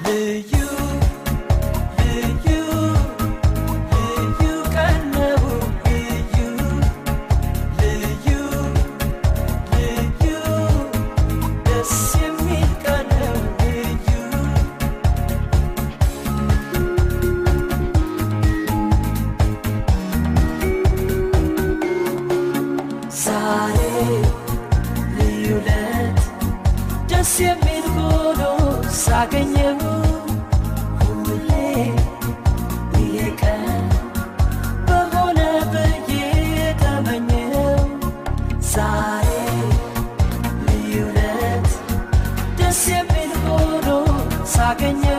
ልዩ ልዩ ልዩ ቀን ነው። ልዩ ልዩ ልዩ ደስ የሚል ቀን ነው። ልዩ ዛሬ ልዩ ዕለት ደስ የሚል ሆኖ ሳገኘው፣ ሁሌ ይሄ ቀን በሆነ ብዬ ተመኘው። ዛሬ ልዩ ዕለት ደስ የሚል ሆኖ ሳገኘው።